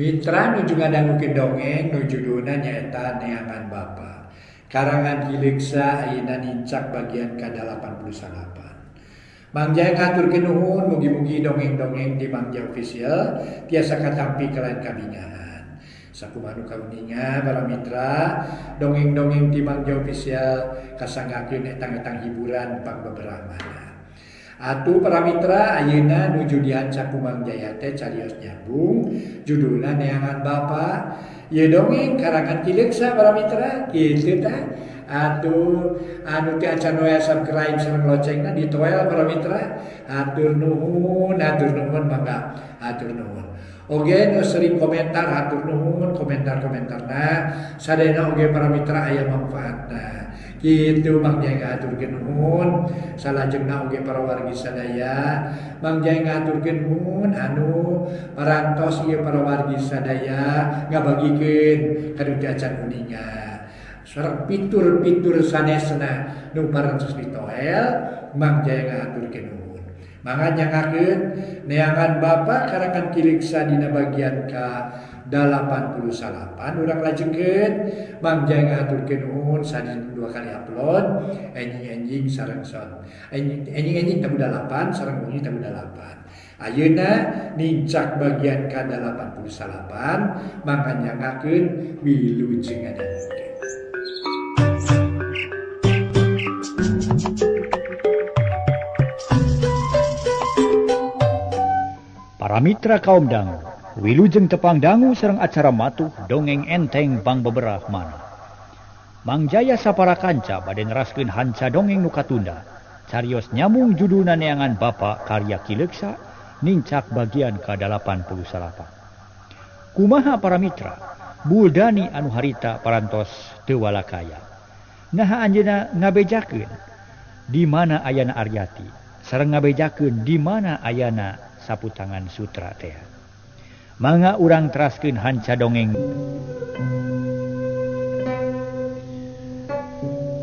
Mitra nuju ngadangukeun dongeng nu judulna nyaeta Neangan Bapa. Karangan Ki Leuksa ayeuna nincak bagian ka-89. Mang Jaya ngahaturkeun nuhun mugi-mugi dongeng-dongeng di Mang Jaya Official tiasa katampi kalayan kabingahan. Sakumaha nu kauninga para mitra, dongeng-dongeng ti Mang Jaya Official kasanggakeun etang-etang hiburan pangbeberah mana. Atuh para mitra ayeuna nuju dihanca ku Mang Jaya teh carios nyambung judulna Neangan Bapa. Ieu dongeng karangan Ki Leuksa para mitra kitu tah. Atuh anu teu acan we subscribe sareng loncengna ditoel para mitra. Hatur nuhun mangga hatur nuhun. Oge nu sering komentar hatur nuhun komentar-komentarna sadayana oge para mitra aya manfaatna. Kitu Mang Jaya ngahaturkeun nuhun salajengna oge para wargi sadaya Mang Jaya ngahaturkeun nuhun anu parantos ieu para wargi sadaya ngabagikeun ka nu teu acan uninga. Sareng fitur-fitur sanesna nu parantos ditoel Mang Jaya ngahaturkeun nuhun. Mangga nyangakeun Neangan Bapa karangan Ki Leuksa dina bagian ka-89 urang lajengkeun Mang Jaya ngahaturkeun nuhun sadinten 2 kali upload enjing-enjing sareng son enjing-enjing tabuh 8 sareng wengi tabuh 8. Ayeuna nincak bagian ka-89 mangga nyangakeun wilujeng ngadangukeun. Para mitra kaum dangu, wilujeng tepang dangu sareng acara matuh dongeng enteng bang beberah mana. Mang Jaya sapara kanca bade neraskeun hanca dongeng nu katunda. Carios nyambung judulna Neangan Bapa karya Ki Leuksa nincak bagian ka-89. Kumaha para mitra, Buldani anu harita parantos teu walakaya. Naha anjeunna ngabejakeun di mana ayana Aryati, sareng ngabejakeun di mana ayana sapu tangan sutra teh. Mangga urang teraskeun hanca dongeng.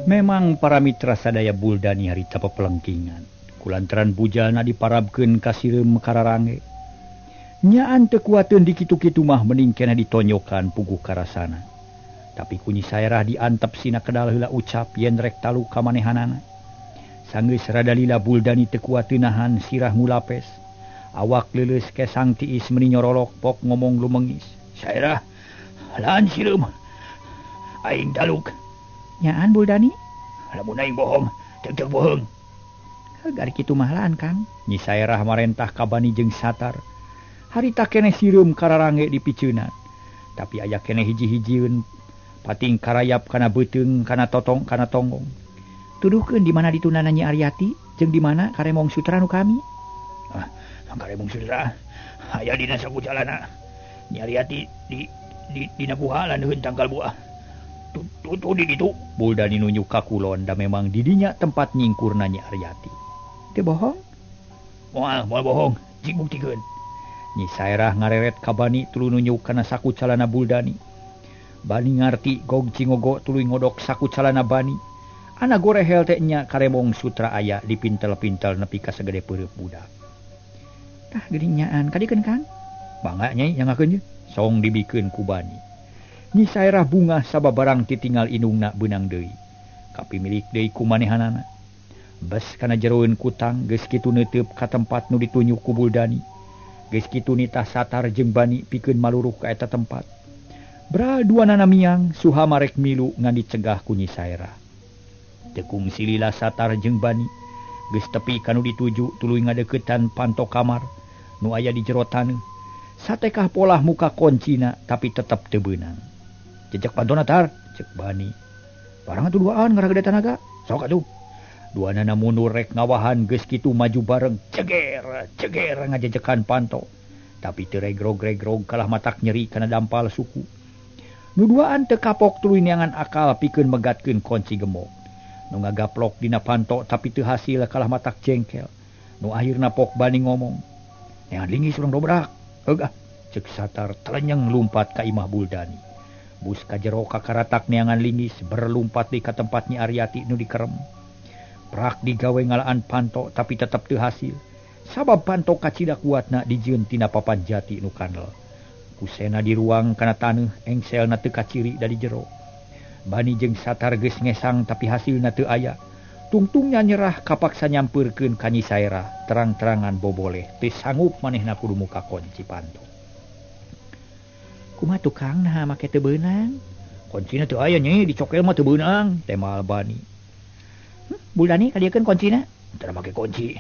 Memang para mitra sadaya Buldani harita pepelengkingan. Kulantaran bujalna diparabkeun ka sireum kararange. Nyaan teu kuateun dikitu-kitu mah mending keneh ditonyokan puguh karasana. Tapi ku Nyi Saerah diantep sina kedal heula ucap yen rek talu ka manehanana. Sanggeus rada lila Buldani teu kuateun nahan sirah ngulapes. Awak leuleus kesang tiis meni nyorolok pok ngomong lumengis. Saerah, laan sireum. Aing taluk. Nyaan Buldani? Lamun aing bohong, teu bohong. Heug ari kitu mah laan Kang. Nyi Saerah marentah ka Bani jeung Satar. Harita keneh sireum kararange dipiceunan. Tapi aya keneh hiji-hijieun pating karayap kana beuteung, kana totong, kana tonggong. Tuduhkeun di mana ditundana Nyi Aryati jeung di mana karemong sutra nu kami. Ah, karemong sutra aya dina saku calana. Nyi Aryati di dina buah landeun tangkal buah. Tuh di ditu. Buldani nunjuk ka kulon da memang di dinya tempat nyingkurna Nyi Aryati. Teu bohong? Moal, moal bohong, cik buktikeun. Nyi Saerah ngareret ka Bani tuluy nunjuk kana saku calana Buldani. Bani ngarti gog cingogo tuluy ngodok saku calana Bani. Ana gorehel teh nya karemong sutra aya dipintel-pintel nepi ka sagede peureup budak. Tah geuning nyaan kadikeun Kang. Bangga nyai nyangakeun ye. Song dibikeun ku Bani. Nyi Saerah bungah sababarang titinggal indungna beunang deui. Kapimilik deui ku manehanana. Bes kana jeroeun kutang geus kitu neuteup ka tempat nu ditunjuk ku Buldani. Geus kitu nitah Satar jeung Bani pikeun maluruh ka eta tempat. Bra duanana miang suha marek milu ngan dicegah ku Nyi Saerah. Teu kungsi lila Satar jeung Bani geus tepi ka nu dituju tuluy ngadeuketan panto kamar nu aya di jero taneuh. Satekah polah muka koncina tapi tetep teu beunang. Jejak pantona tar, cek Bani. Barang atuh duaan ngaragede tanaga. Sok atuh. Duanana mundur rek ngawahan geus kitu maju bareng ceger ceger ngajejekan panto. Tapi teu regrog-regrog kalah matak nyeri kana dampal suku. Nu duaan teu kapok tuluy neangan akal pikeun megatkeun kunci gemok. Nu ngagaplok dina panto tapi teu hasil kalah matak jengkel. Nu akhirna pok Bani ngomong, "Neangan linggis urang dobrak." Heug ah, cek Satar telenyeng lumpat ka imah Buldani. Bus ka jero kakaratak neangan linggis berlumpat di ka tempat Nyi Aryati nu dikerem. Prak digawe ngalaan panto tapi tetep teu hasil. Sabab panto kacida kuatna dijieun tina papan jati nu kandel. Kusena diruang kana taneuh engselna teu kaciri dari jero. Bani jeung Satar geus ngesang tapi hasilna teu aya. Tungtungnya nyerah kapaksa nyampeurkeun ka Nyi Saerah, terang-terangan boboleh teu sanggup manehna kudu muka kunci panto. Kumaha tukang naha make teu beunang? Kuncina teu aya Nyi, dicokel mah teu beunang, temal Bani. Buldani kadieukeun kuncina? Teu make kunci.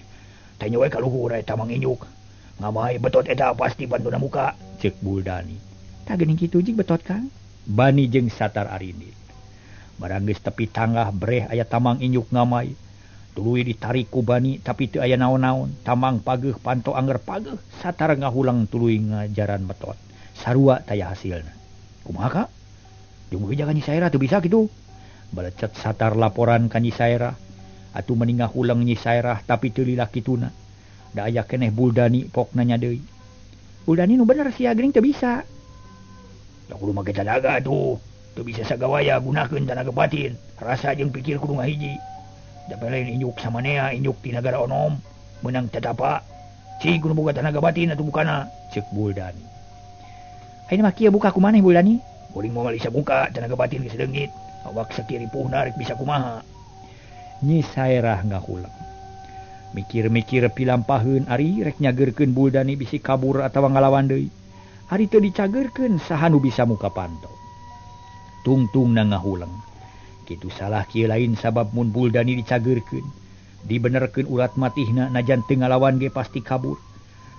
Tanya we ka luhur eta mang inyuk. Ngamai betot eta pasti pantona muka, ceuk Buldani. Tah geuning kitu jig betot Kang. Bani jeung Satar arindit. Barang geus tepi tanggah breh aya tamang inyuk ngamai. Tuluy ditarik ku Bani tapi teu aya naon-naon. Tamang pageuh panto angger pageuh, Satar ngahulang tuluy ngajaran betot. Sarua taya hasilna. Kumaha Kak? Jeung jaga Nyi Saerah teu bisa kitu. Balecet Satar laporan ka Nyi Saerah. Atuh meni ngahulang Nyi Saerah tapi teu lila kituna. Da aya keneh Buldani pok nanya deui. Buldani nu bener sia geuning teu bisa. Da kudu make tanaga atuh. Teu bisa sagawaya gunakeun tanaga batin. Rasa jeung pikir kudu ngahiji. Da lain inyuk samanea inyuk ti nagara onom meunang tatapa. Cing kudu boga tanaga batin atuh bukana, ceuk Buldani. Ayeuna mah kieu buka ku maneh Buldani? Kuring moal bisa buka tanaga batin geus leungit. Awak sakiripuhna rek bisa kumaha. Nyi Saerah ngahulang. Mikir-mikir pilampaheun ari rek nyageurkeun Buldani bisi kabur atawa ngalawan deui. Ari teu dicageurkeun saha nu bisa muka panto. Tungtungna ngahulang. Kitu salah kieu lain sabab mun Buldani dicageurkeun, dibenerkeun urat matihna najan teu ngalawan ge pasti kabur.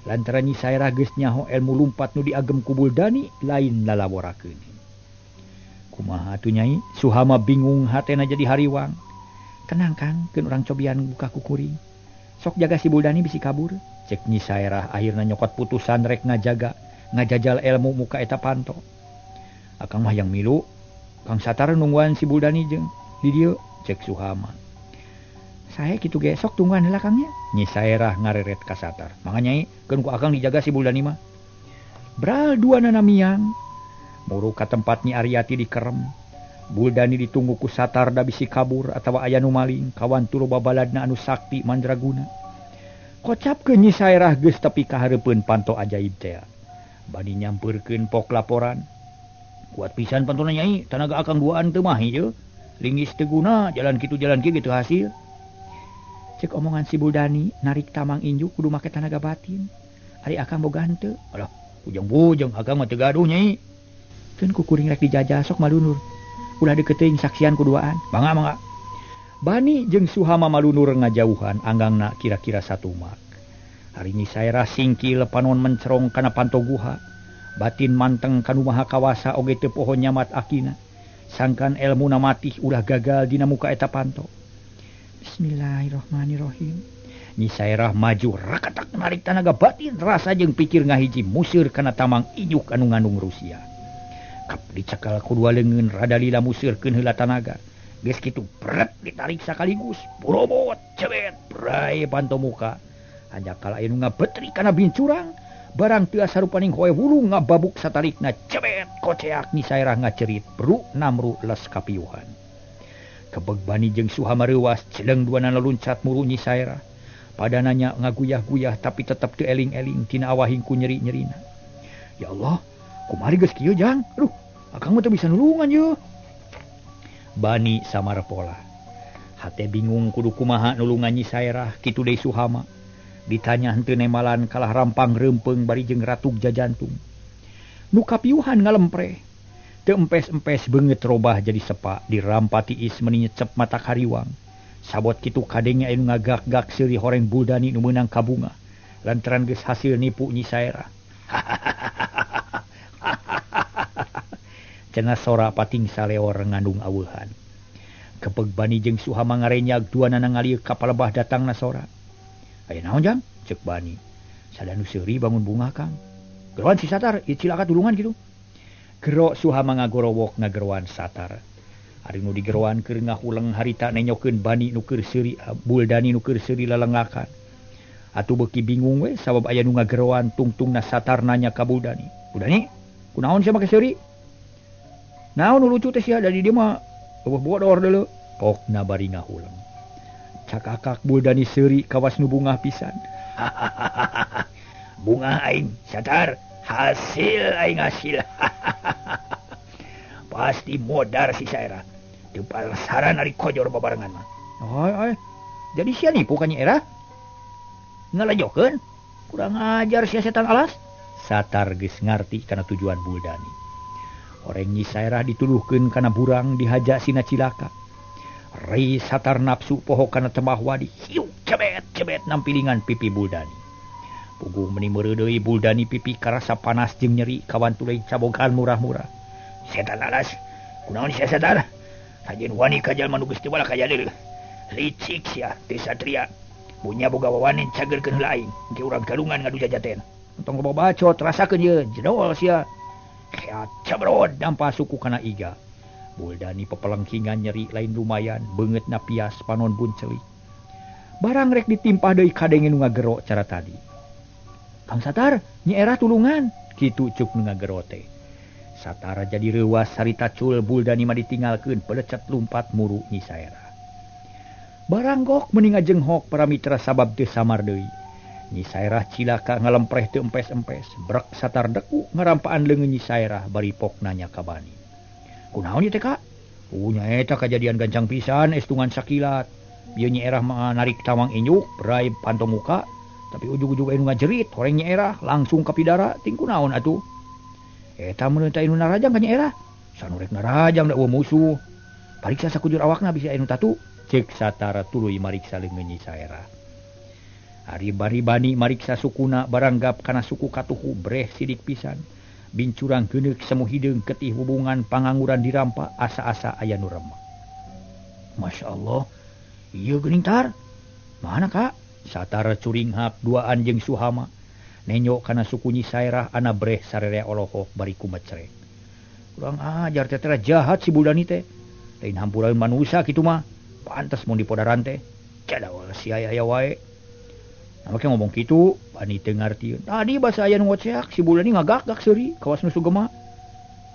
Lantaran Nyi Saerah geus nyaho ilmu lumpat nu diagem ku Buldani lain lalaborakeun. Kumaha atuh Nyai? Suhama bingung hatena jadi hariwang. Tenang Kang, keun urang cobian buka ku kuring. Sok jaga si Buldani bisi kabur. Cek Nyi Saerah akhirna nyokot putusan rek ngajaga, ngajajal ilmu muka eta panto. Akang mah yang milu, Kang Satar nungguan si Buldani jeung di dieu, cek Suhama. Sae kitu ge sok tungguan heula Kang nya. Nyi Saerah ngareret ka Satar. Mangga Nyai, keun ku akang dijaga si Buldani mah. Bral duanana miang. Muru ka tempat Nyi Aryati dikerem. Buldani ditunggu ku Satar da bisi kabur atawa aya nu maling, kawan tu loba baladna anu sakti mandraguna. Kocapkeun Nyi Saerah geus tepi ka hareupeun panto ajaib teh. Bani nyampeurkeun pok laporan. Kuat pisan pantona Nyai, tanaga akang duaan teu mahi je. Linggis teu guna, jalan kitu jalan kieu gitu hasil. Cek omongan si Buldani, narik tamang injuk kudu make tanaga batin. Ari akang boga henteu. Alah, bujang-bujang akang mah teu gaduh Nyai. Keun ku kuring rek dijajah sok malunur. Ulah deukeut teuing saksian ku duaan. Mangga mangga. Bani jeung Suhama malunur ngajauhan anggangna kira-kira satumak. Hari Nyi Saerah singkil panon mencerong kana panto guha. Batin manteng kanu maha kawasa oge teu poho nyamat akina. Sangkan elmuna matih ulah gagal dina muka eta panto. Bismillahirrahmanirrahim. Nyi Saerah maju rakatak narik tanaga batin rasa jeung pikir ngahiji museur kana tamang inyuk anu ngandung Rusia. Kap dicekal ku dua leungeun rada lila museurkeun heula tanaga. Geus kitu bret ditarik sakaligus. Borobot cebet bray panto muka. Hanjakal aya nu ngabetri kana bincurang. Barang teu sarupaning hoe wulung ngababuk satarikna cebet koceak Nyi Saerah ngacerit bru namru les kapiuhan. Kebeg Bani jeung Suhama reuwas celeng duanana luncat muru Nyi Saerah. Padananya ngaguyah-guyah tapi tetep teu eling-eling tina awahing ku nyeri-nyerina. Ya Allah, kumari geus kieu jang? Aduh, akang mah teu bisa nulungan yeuh. Bani samar pola. Hate bingung kudu kumaha nulungan Nyi Saerah kitu deui Suhama. Ditanya henteu nemalan kalah rampang reumpeung bari jeung ratug jajantung. Nu kapiuhan ngalempreh. Teu empes-empes beungeut robah jadi sepa dirampati is meni nyecep mata kariwang. Sabot kitu kadenge anu ngagak-gak seuri horeng Buldani nu meunang kabunga. Lantaran geus hasil nipu Nyi Saerah. Cenah sora pating saleor ngandung aweuhan. Kepeg Bani jeung Suhama ngarenyag duanana ngalieu ka palebah datangna sora. Aya naon jang? Cek Bani. Sadanu seuri bangun bunga Kang. Geroan si Satar, ieu cilaka tulungan kitu. Gero Suhama ngagorowok ngageroan Satar. Ari nu digeroan keur ngahuleng harita nenyokeun Bani nu keur seuri Buldani nu keur seuri lalengakan. Atuh beuki bingung we sabab aya nu ngageroan tungtungna Satar nanya ka Buldani. Buldani, kunaon sia make seuri? Naon nu lucu teh sia da di dieu mah eueuh bodor deuleu. Pokna bari ngahuleng. Cakakak Buldani seuri kawas nu bungah pisan. Bungah aing Satar, Hasil aing hasil. Pasti modar si Saerah. Teu pasaran ari kojor babarengan mah. Ay, ay. Jadi sia nipu ka Nyi Erah? Ngalajokeun? Kurang ajar sia setan alas. Satar geus ngarti kana tujuan Buldani. Horeng Nyi Saerah dituduhkeun kana burang dihaja sina cilaka. Rei Satar nafsu poho kana temah wadi. Hiu cebet-cebet nampilingan pipi Buldani. Puguh meni meureudeuy Buldani pipi karasa panas jeung nyeri kawan tuluy cabogan murah-murah. Setan alas, kunaon sia Satar? Hajeun wani ka jalma nu geus teu balak aya deui. Licik sia teu satria. Punya boga wawanen cagerkeun heula aing. Engke urang galungan ngadu jajaten. Tong loba bacot rasakeun ieu jedol sia. Keat cabrod dampa suku kana iga. Buldani pepelengkingan nyeri lain lumayan, beungeutna pias panon buncelik. Barang rek ditimpah deui kadenge nu ngagero cara tadi. Kang Satar, Nyi Erah tulungan, kitu cuk nu ngagero teh. Satara jadi reuwas sarita cul Buldani mah ditinggalkeun pelecet lumpat muru Nyi Saerah. Baranggok meni ngajenghok para mitra sabab teu samar deui. Nyi Saerah cilaka ngalempreh teu empes-empes, brek Satar deku ngarampaan leungeun Nyi Saerah bari pok nanya ka Bani. Kunaon ieu teh Kak? Punya eta kajadian gancang pisan estungan sakilat. Bieu Nyi Erah mah narik tawang injuk, berai panto muka, tapi ujug-ujug anu ngajerit horeng Nyi Erah langsung ka pidara ting kunaon atuh. Eta mun teh anu narajang ka Nyi Erah. Sanu rek narajang da eueuh musuh. Pariksa sakujur awakna bisi anu tatu. Cek Satara tuluy mariksa leungeun Nyi Saerah. Ari bari Bani mariksa sukuna baranggap kana suku katuhu breh sidik pisan. Bincurang geuneuk semu hideung ketih hubungan pangangguran dirampa asa-asa aya nu remah. Masya Allah, ieu geuning Tar. Mana Kak? Satara curinghak duaan jeung Suhama. Nenyo kana suku Nyi Saerah ana breh sarerea olohok bari kumecrek. Kurang ajar teh jahat si Buldani teh. Lain hampuraeun manusia kitu mah. Pantes mun dipodaran teh. Cadawal si aya wae. Nah, make ngomong kitu, Bani teu ngartieun. Tadi basa aya nu ngoceak si Buldani ngagak-gak seuri kawas nu sugema.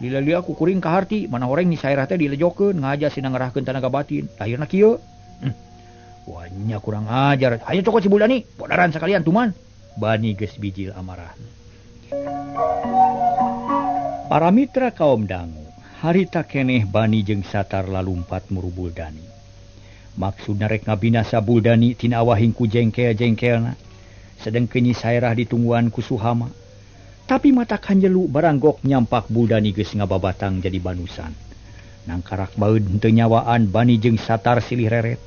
Lila-lila ku kuring kaharti, mana horeng Nyi Saerah teh dilejokeun ngaja sina ngerahkeun tanaga batin. Akhirna kieu. Wah, nya kurang ajar. Hayu cokot si Buldani, podaran sakalian tuman. Bani geus bijil amarah. Para mitra kaum dangu, harita keneh Bani jeung Satar lalumpat muru Buldani. Maksudna rek ngabinasa Buldani tina awahing ku jengkel-jengkelna. Sedengkeun Nyi Saerah ditungguan ku Suhama. Tapi mata kanjelu baranggok nyampak Buldani geus ngababatang jadi banusan. Nangkarak baeud henteu nyawaan Bani jeung Satar silih reret.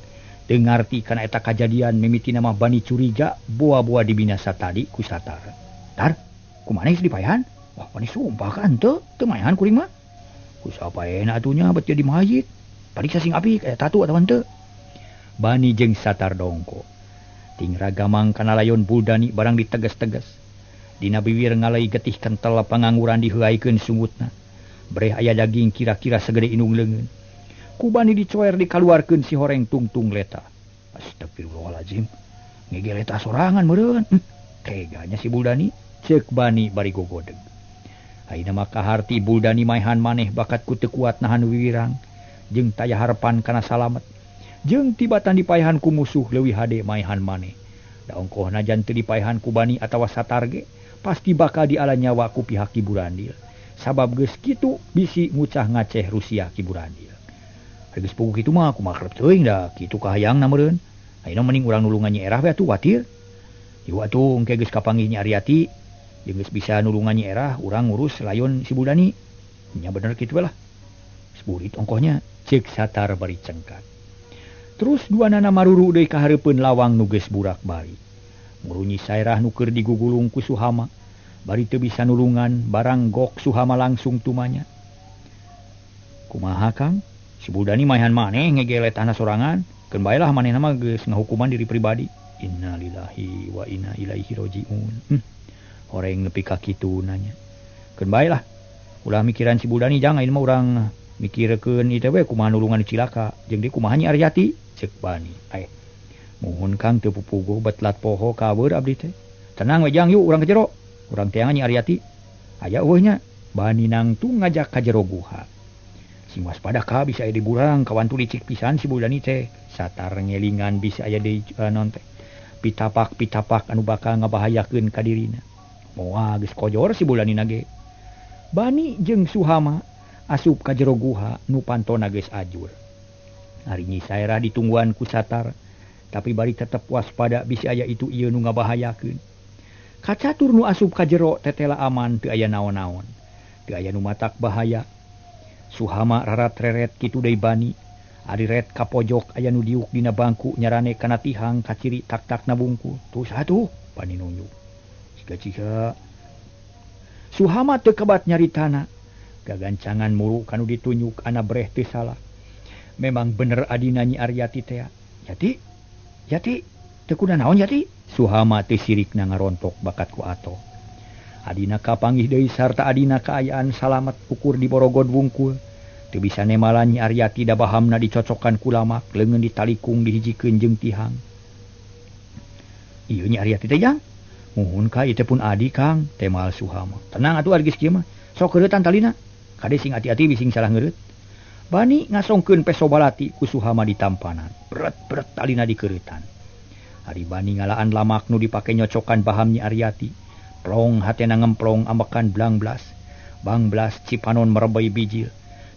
Teu ngarti kana eta kajadian mimitina mah Bani curiga boa-boa dibinasa tadi ku Satar. Tar, kumaha geus dipaehan? Wah, Bani sumpah kan teu, teu maehan kuring mah. Ku sapaena atuh nya bet jadi mayit. Pariksa sing apik aya tatu atawa henteu. Bani jeung Satar dongko. Ting ragamang kana layon Buldani barang diteges-teges. Dina biwir ngalai getih kentel pangangguran diheuaikeun sungutna. Breh aya daging kira-kira segede indung leungeun. Ku Bani dicoer dikaluarkeun si horeng tungtung leta. Astagfirullahalazim. Ngegeleta sorangan meureun. Teganya si Buldani, ceuk Bani bari gogodeg. Ayeuna mah kaharti Buldani maehan maneh bakat ku teu kuat nahan wiwirang jeung taya harepan kana salamet. Jeung tibatan dipaehan ku musuh leuwih hade maehan maneh. Da ongkohna jan teu dipaehan ku Bani atawa Satar ge, pasti bakal diala nyawa ku pihak Ki Burandil. Sabab geus kitu bisi ngucah ngaceh Rusia Ki Burandil. Geus puguh kitu mah kumaha kerep teuing da kitu kahayangna meureun. Ayeuna mending urang nulungan Nyi Erah we atuh watir. Ieu atuh engke geus kapanggih Nyi Aryati jeung geus bisa nulungan Nyi Erah urang ngurus layon si Buldani. Nya bener kitu we lah. Geus burit ongkohnya ceuk Satar bari cengkat. Terus dua nana maruru deui ka hareupeun lawang nu geus burak bari. Muru Nyi Saerah nu keur digugulung ku Suhama bari teu bisa nulungan barang gok Suhama langsung tumanya. Kumaha Kang? Si Buldani maehan maneh ngegeletahna sorangan. Keun bae lah manehna mah geus ngahukuman diri pribadi. Innalillahi wa inna ilaihi rajiun. Horeng nepi ka kitu nanya. Keun bae lah. Ulah mikiran si Buldani jang ayeuna mah urang mikirkeun ieu teh we kumaha nulungan cilaka jeung deui kumaha Nyi Aryati ceuk Bani. Aeh. Muhun Kang teu pupuguh betlat poho kaweur abdi teh. Tenang we jang yuk urang ka jero. Urang teangan Nyi Aryati. Aya eueuh nya. Bani nangtung ngajak ka jero guha. Sing waspada ka bisa aya diburang kawantu licik pisan si Buldani teh. Satar ngelingan bisa aya deui naon teh. Pitapak-pitapak anu bakal ngabahayakeun ka dirina. Moal geus kojor si Buldani nage. Bani jeung Suhama asup ka jero guha nu pantona geus ajur. Ari Nyi Saerah ditungguan ku Satar, tapi bari tetep waspada bisi aya itu ieu nu ngabahayakeun. Kacatur nu asup ka jero tetela aman teu aya naon-naon. Teu aya nu matak bahaya. Suhama rarat reret kitu deui Bani. Ari ret ka pojok aya nu diuk dina bangku nyarane kana tihang kaciri tak-takna bungkul. Tuh satu Bani nunjuk. Siga-siga. Suhama teu kebat nyaritana. Gagancangan muru kanu ditunjuk ana breh teu salah. Memang bener adina Nyi Aryati teh. Yati, Yati, teu kunaon Yati? Suhama teu sirikna ngarontok bakat ku ato. Adina kapanggih deui sarta adina kaayaan salamet ukur di borogod wungkul. Teu bisa nemalan Nyi Aryati da bahamna dicocokan ku lamak, leungeun ditalikung dihijikeun jeung tihang. Ieu Nyi Aryati teh jang? Muhun ka ieu teh pun adi Kang, temal Suhama. Tenang atuh ari geus kieu mah. Sok keureutan talina. Kade sing ati-ati bising salah ngeureut. Bani ngasongkeun peso balati ku Suhama ditampanan. Beret-beret talina dikeureutan. Ari Bani ngalaan lamak nu dipake nyocokan baham Nyi Aryati. Plong hatena ngemplong ambekan blangblas. Bangblas cipanon merebei bijil.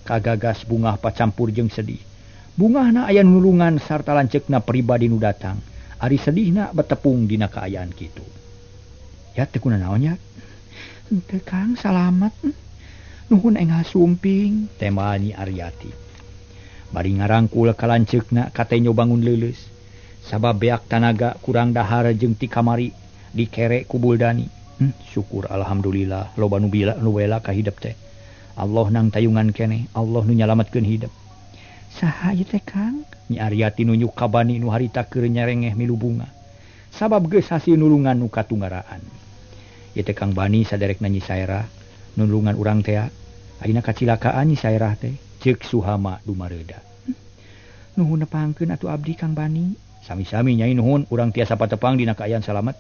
Kagagas bungah pacampur jeung sedih. Bungahna aya nulungan sarta lanceukna pribadi nu datang. Ari sedihna betepung dina kaayaan kitu. Ya teu kunaon nya? Henteu Kang, salamet. Nuhun enggal sumping, tema Nyi Aryati. Bari ngarangkul ka lanceukna katenyo bangun leuleus. Sabab beak tanaga kurang dahar jeung ti kamari dikere ku Buldani. Syukur alhamdulillah loba nu bila nu wela ka hidep teh. Allah nang tayungan keneh, Allah nu nyalametkeun hidep. Saha ieu teh Kang? Nyi Aryati nunjuk ka Bani nu harita keur nyarengeh milu bunga. Sabab geus hasil nulungan nu katunggaraan. Ieu teh Kang Bani saderekna Nyi Saerah, nulungan urang tea. Ayeuna kacilakaan Nyi Saerah teh, ceuk Suhama dumareuda. Nuhun nepangkeun atuh abdi Kang Bani. Sami-sami nyai nuhun, urang tiasa patepang dina kaayaan salamet.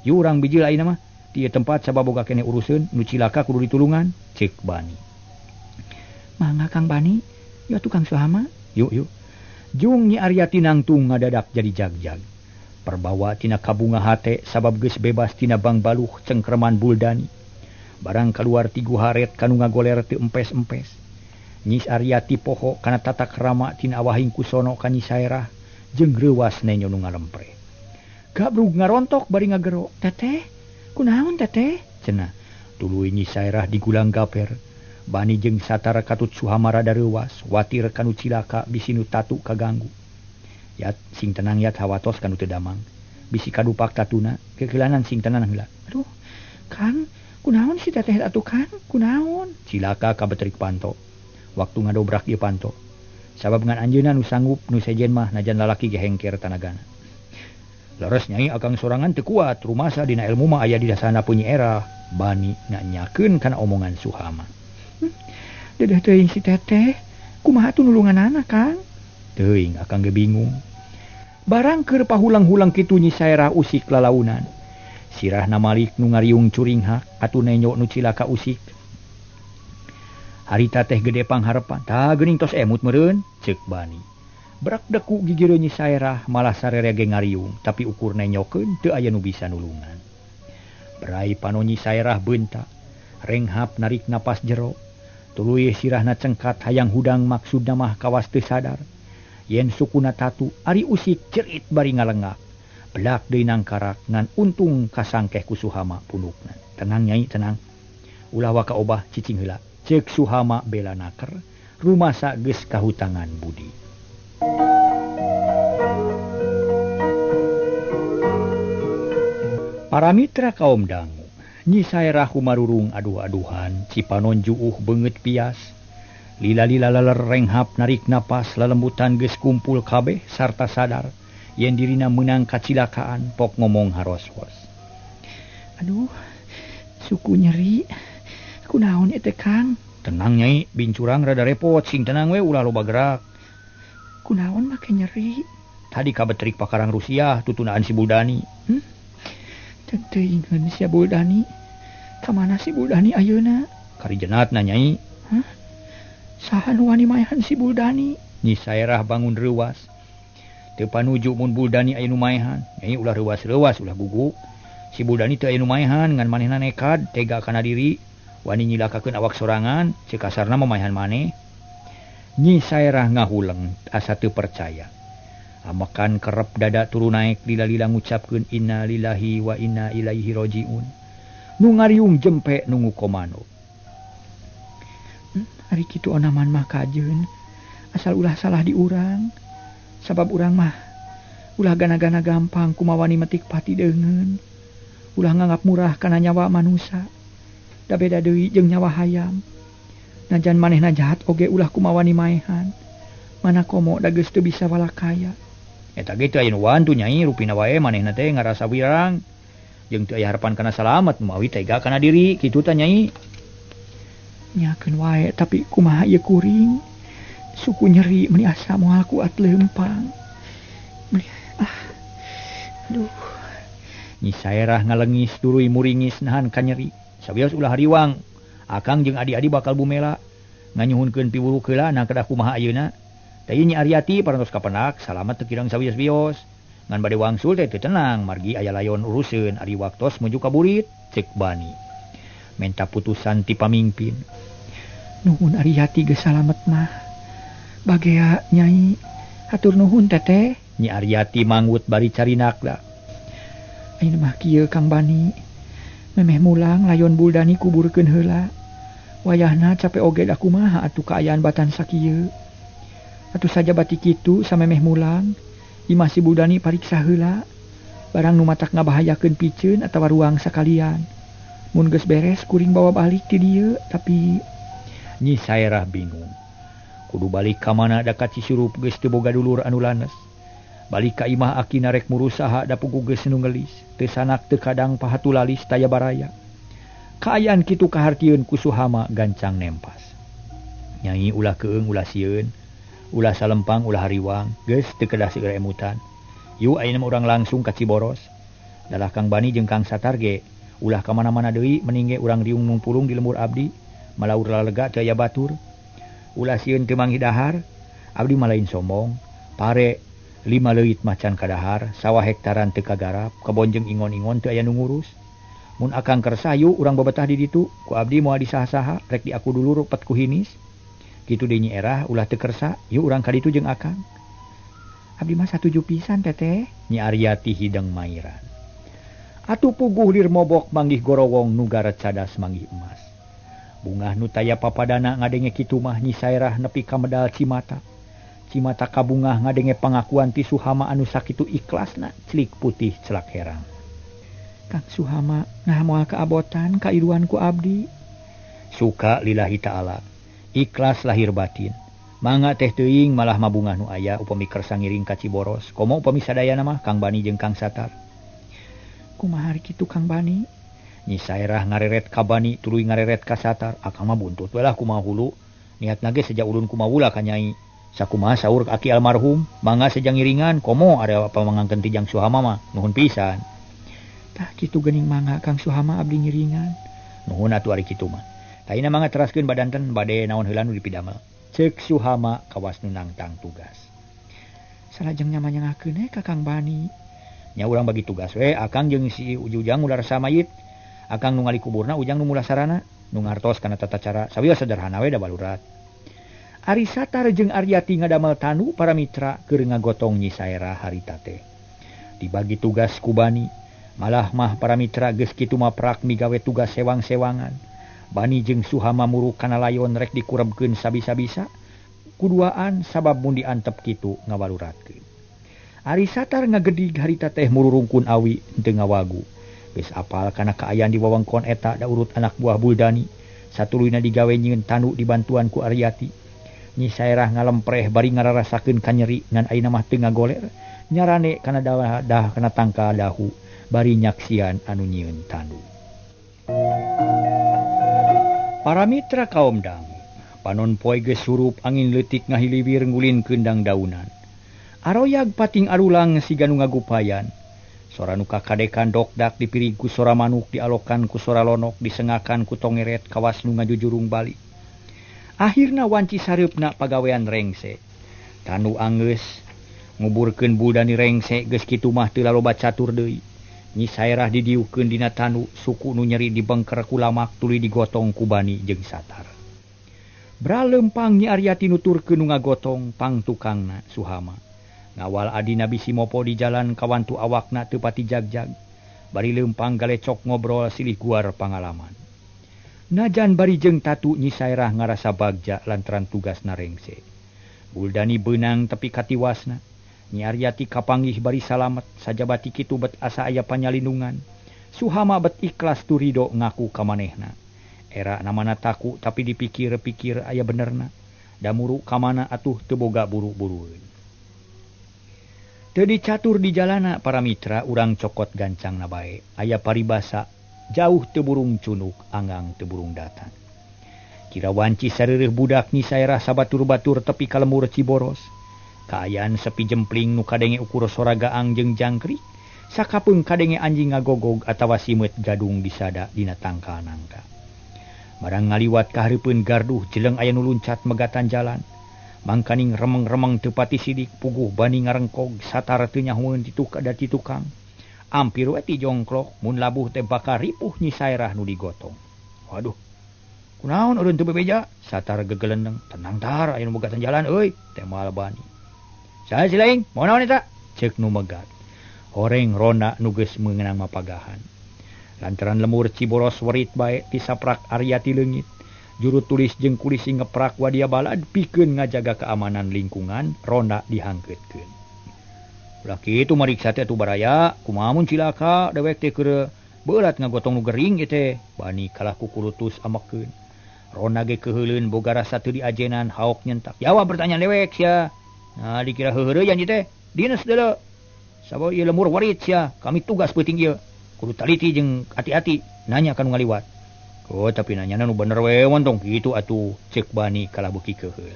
Yu urang bijil ayeuna mah, ti ieu tempat sabab boga keneh uruseun, nu cilaka kudu ditulungan, ceuk Bani. Mangga Kang Bani, yu atuh Kang Suhama. Yuk yuk. Jung Nyi Aryati nangtung ngadadak jadi jagjag. Perbawa tina kabunga hate sabab geus bebas tina bangbaluh cengkreman Buldani. Barang kaluar ti guharet kanu ngagoler teu empes-empes. Nyi Aryati poho kana tata krama tina awahing kusono ka Nyi Saerah jeung reuwas nenyo nu ngalempre. Gabrug ngarontok bari ngagero. Teteh, kunaon teteh? Cenah. Tuluy Nyi Saerah digulang gaper. Bani jeung Satara katut Suhama rada reuwas, watir kanu cilaka bisi nu tatu kaganggu. Yat sing tenang yat hawatos kanu teu damang. Bisi kadupak tatuna, keukeulangan sing tenang heula. Aduh, Kang, kunaon si teteh atuh Kang? Kunaon? Cilaka kabetrik panto. Waktu ngadobrak ieu panto. Sabab ngan anjeunna nu sanggup nu sejen mah najan lalaki ge hengker tanagana. Leres nyai akang sorangan teu kuat, rumasa dina ilmu mah aya di dasana punyi era. Bani nganyakeun kana omongan Suhama. Dedeh teuing si teteh, kumaha atuh nulunganana Kang? Teuing akang ge bingung. Barang keur pahulang-hulang kitu Nyi Saerah usik lalaunan. Sirahna malik nu ngariung curinghak atuh nenyo nu cilaka usik. Harita teh gede pangharepan, tah geuning tos emut meureun, ceuk Bani. Brak deku gigireun Nyi Saerah malah sarere ge ngariung, tapi ukur nenyokeun teu aya nu bisa nulungan. Berai pano Nyi Saerah beunta, renghap narik napas jero. Tuluy sirahna cengkat hayang hudang maksudna mah kawas teu sadar. Yen sukuna tatu ari usik cerit bari ngalengak. Belak deui nangkarak ngan untung kasangkeh ku Suhama punukna. Tenang nyai tenang. Ulah waka obah cicing heula. Ceuk Suhama bela naker, rumasa geus kahutangan budi. Para mitra kaum dangu, Nyi Saerah humarurung aduh-aduhan, cipanon juuh beungeut pias. Lila-lila leler renghap narik napas lelembutan geus kumpul kabeh sarta sadar yen dirina meunang kacilakaan pok ngomong haros-hos. Aduh, suku nyeri. Kunaon ieu teh Kang? Tenang nyai, bincurang rada repot, sing tenang we ulah loba gerak. Kunaon make nyeri? Tadi kabetrik pakarang Rusia tutunaan si Buldani. Teuingeun sia Buldani. Ka mana si Buldani ayeuna? Karijenatna nyai. Hah? Saha nu wani maehan si Buldani? Nyi Saerah bangun reuwas. Teu panuju mun Buldani aya nu maehan. Nyai ulah reuwas-reuwas, ulah gugu. Si Buldani teu aya nu maehan ngan manehna nekad tega kana diri wani nyilakakeun awak sorangan ceuk kasarna mamaehan maneh. Nyi Saerah ngahuleng asa teu percaya. Amakan kerep dada turu naek lila-lila ngucapkeun innalillahi wa inna ilaihi rajiun. Nu ngariung jempe nungu komando. Ari kitu onaman mah kajeun asal ulah salah di urang. Sabab urang mah ulah gana-gana gampang kumawani metik pati deungeun. Ulah nganggap murah kana nyawa manusa. Da beda deui jeung nyawa hayam. Najan manehna jahat oge ulah kumawani maehan. Mana komo da geus teu bisa walakaya. Eta ge teu aya nu wantu nyai rupina wae manehna teh ngarasa wirang. Jeung teu aya harapan kana salamet mawi tega kana diri kitu tah nyai. Nyakeun wae tapi kumaha ieu kuring. Suku nyeri meuni asa moal kuat leumpang. Meuni ah. Aduh. Nyi Saerah ngalengis duruy muringis nahan kanyeri. Sawios ulah hariwang. Akang jeung adi-adi bakal bumela nganyuhunkeun piwuruk heula nah kedah kumaha ayeuna. Teh Nyi Aryati parantos kapenak salamet teu kirang sawios-wios. Ngan bade wangsul teh teu tenang margi aya layon uruseun ari waktos menuju ka burit ceuk Bani. Menta putusan ti pamingpin. Nuhun Aryati geus salamet mah. Bagea Nyai hatur nuhun teteh. Nyi Aryati manggut bari carinak da. Ayeuna mah kieu Kang Bani. Memeh mulang layon Buldani kuburkeun heula. Wayahna cape oge da kumaha atuh kaayaan batan sakieu. Atuh saja bati kitu samemeh mulang imah si Buldani pariksa heula. Barang nu matak ngabahayakeun piceun atawa ruang sakalian. Mun geus beres kuring bawa balik ti dieu tapi Nyi Saerah bingung. Kudu balik ka mana da ka Cisurup geus teu boga dulur anu lanes. Balik ka imah akina rek murusaha da pugu geus nu ngelis. Teu sanak teu kadang pahatulalis taya baraya. Kaayaan kitu kahartieun ku Suhama gancang nempas. Nyai ulah keung ulah sieun, ulah salempang ulah hariwang, geus teu kedah seueur emutan. Yu ayeuna mah urang langsung ka Ciboros. Dalah Kang Bani jeung Kang Satar ge ulah ka mana-mana deui mending ge urang riung mungpulung di lembur abdi, malaur lalega teu aya batur. Ulah sieun teu manggih dahar, abdi mah lain sombong, pare 5 leuit macan kadahar, sawah hektaran teu kagarap, kebon jeung ingon-ingon teu aya nu ngurus. Mun akang kersa yu urang babetah di ditu, ku abdi moal disaha-saha, rek di aku dulur pet ku hinis. Kitu deui Nyi Erah ulah teu kersa, yu urang ka ditu jeung akang. Abdi mah satuju pisan teteh. Nyi Aryati hideng mairan. Atuh puguh lir mobok manggih gorowong nu garet cadas manggih emas. Bungah nu taya papadana ngadenge kitu mah Nyi Saerah nepi ka medal cimata. Cimata kabungah ngadenge pangakuan ti Suhama anu sakitu ikhlasna celik putih celak herang. Kang Suhama nah moal kaabotan kairuan ku abdi. Suka lillahi ta'ala. Ikhlas lahir batin. Mangga teh teuing malah mabungah nu aya upami kersa ngiring ka Ciboros. Komo upami sadayana mah Kang Bani jeung Kang Satar. Kumaha ari kitu Kang Bani? Nyi Saerah ngareret ka Bani tuluy ngareret ka Satar. Akang mah buntut we lah kumaha hulu. Niatna ge seja ulun kumawula ka Nyai. Sakumaha saur aki almarhum, mangga seja ngiringan komo ada apa mangangkeun ti jang Suhama mah. Nuhun pisan. Tah kitu geuning mangga Kang Suhama abdi ngiringan. Nuhun atuh ari kitu mah. Taina mangga teraskeun badanten bade naon heula nu dipidamel. Ceuk Suhama kawas nu nangtang tugas. Salajeng nyamanyangakeun we ka Kang Bani. Nya urang bagi tugas we, akang jeung si Ujang ular samayit. Akang nu ngalikuburna, Ujang nu mulasarana, nu ngartos kana tata cara. Sawios sederhana we da balurat. Ari Satar jeung Aryati ngadamel tanu para mitra keur ngagotong Nyi Saerah harita teh. Dibagi tugas ku Bani, malah mah para mitra geus kitu mah prak migawe tugas sewang-sewangan. Bani jeung Suhama muruk kana layon rek dikurebkeun sabisa-bisa. Kuduaan sabab mun diantep kitu ngawaluratkeun. Ari Satar ngagedig harita teh mururungkun awi teu ngawagu. Geus apal kana kaayaan di wewengkon eta da urut anak buah Buldani. Satuluyna digawe nyieun tanu dibantuan ku Aryati. Nyi Saerah ngalempreh bari ngararasakeun kanyeri ngan ayeuna mah teu ngagoler. Nyarane kana dah kana tangkal dahu bari nyaksian anu nyieun tanu. Para mitra kaum dangu, panon poe geus surup angin leutik ngahiliwir ngulinkeun dangdaunan. Aroyag pating arulang siga nu ngagupayan. Sora nu kakadekan dokdak dipirig ku sora manuk, dialokan ku sora lonok, disengakan ku tongeret kawas nu ngajujurung balik. Akhirna wanci sareupna pagawean rengse. Tanu anggeus nguburkeun Buldani rengse geus kitu mah teu laloba catur deui. Nyi Sairah didiukeun dina tanu suku nu nyeri dibengker ku lamak tuluy digotong ku Bani jeung Satar. Bralempang Nyi Aryati nuturkeun nu ngagotong pang tukangna Suhama. Ngawal adina bisi mopo di jalan kawantu awakna teu pati jagjag. Bari lempang galecok ngobrol silih guar pangalaman. Najan bari jeung tatu Nyi Sairah ngarasa bagja lantaran tugasna rengse. Buldani beunang tepi katiwasna. Nyi Aryati kapanggih bari salamet sajabati kitu bet asa aya panyalindungan. Suhama bet ikhlas turido ngaku ka manehna. Era namana taku tapi dipikir-pikir aya benerna. Da muru ka mana atuh teu boga buru-burueun. Teu dicatur di jalana para mitra urang cokot gancangna bae. Aya paribasa jauh teu burung cunuk anggang teu burung datang. Kira wanci sareureuh budak Nyi Sairah sabatur-batur tepi ka lemur Ciboros. Kaayaan sepi jempling nu kadenge ukur sora gaang jeung jangkrik, sakapeung kadenge anjing ngagogog atawa simeut gadung disada dina tangkal nangka. Barang ngaliwat ka hareupeun garduh jeleng aya nu luncat megatan jalan. Mangkaning remeng-remeng teu pati sidik puguh bani ngarengkog satar teu nyahoeun ti tukang. Ampir we ti jongklok mun labuh teh bakal ripuh Nyi Sairah nu digotong. Waduh. Kunaon eureun teu bebeja? Satar gegelendeng. Tenang tar aya nu megatan jalan euy, temal Bani. Saha si laing? Mau naon eta? Ceuk nu megat. Horeng ronda nu geus meunang mapagahan. Lantaran lemur Ciboros werit bae tisaprak Aryati leungit. Juru tulis jeung kulisi ngeprak wadia balad pikeun ngajaga keamanan lingkungan ronda dihangkeutkeun. Ulah kitu mariksa teh atuh baraya, kumaha mun cilaka dewek teh keur beurat ngagotong nu gering ieu teh. Bani kalah kukulutus amekeun. Ronda ge keuheuleun boga rasa teu diajenan haok nyentak. Jawab pertanyaan dewek sia. Nah dikira heuheureyan ieu teh. Dinas deuleu. Sabab ieu lemur warit sia, kami tugas peuting ieu. Kudu taliti jeung hati-hati nanya ka nu ngaliwat. Oh tapi nanyana nu bener we tong kitu atuh ceuk Bani kalah beuki keuheul.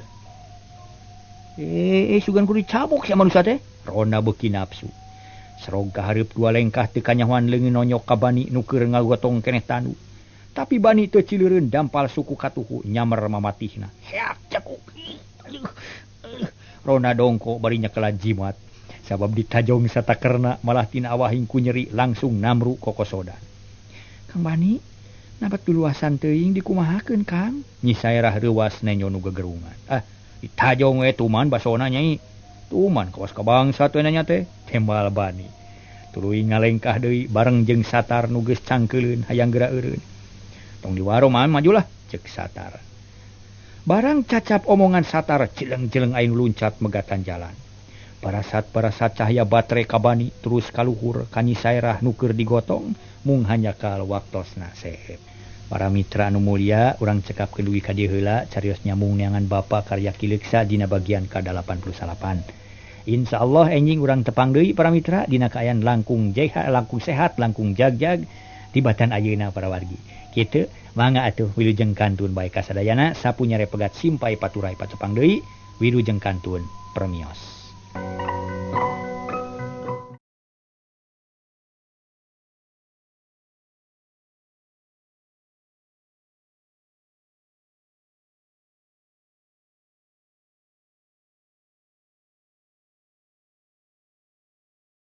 Sugan kudu dicabok sia manusia teh. Ronda beuki nafsu. Serog ka hareup dua lengkah teu kanyahoan leungeun nonyok ka Bani nu keur ngagotong keneh tanu. Tapi Bani teu cileureun dampal suku katuhu nyamer mamatihna. Heak cekuk. Ronda dongko bari nyekelan jimat. Sabab ditajong satakerna malah tina awahing ku nyeri langsung namru kokosodan. Kang Bani, nabat duluasan teuing dikumahakeun Kang? Nyi Sairah reuwas nenyo nu gegerungan. Ah, ditajong we tuman basona nyai. Tuman kawas ka bangsa teh nanya teh, tembal Bani. Tuluy ngalengkah deui bareng jeung Satar nu geus cangkeuleun hayang geura eureun. Tong diwaro man majulah, ceuk Satar. Barang cacap omongan Satar jeleng-jeleng aya nu luncat megatan jalan. Parasat-parasat cahaya baterai ka Bani terus kaluhur ka Nyi Sairah nu keur digotong mung hanjakal waktosna sehep. Para mitra anu mulia, urang cekapkeun dugi ka dieu heula carios nyambung neangan Bapa karya Ki Leuksa dina bagian ka-89. Insyaallah enjing urang tepang deui para mitra dina kaayaan langkung jeha, langkung sehat, langkung jagjag tibatan ayeuna para wargi. Kitu mangga atuh wilujeng kantun bae kasadayana sapu nyare pegat simpai paturai patepang deui wilujeng kantun permios.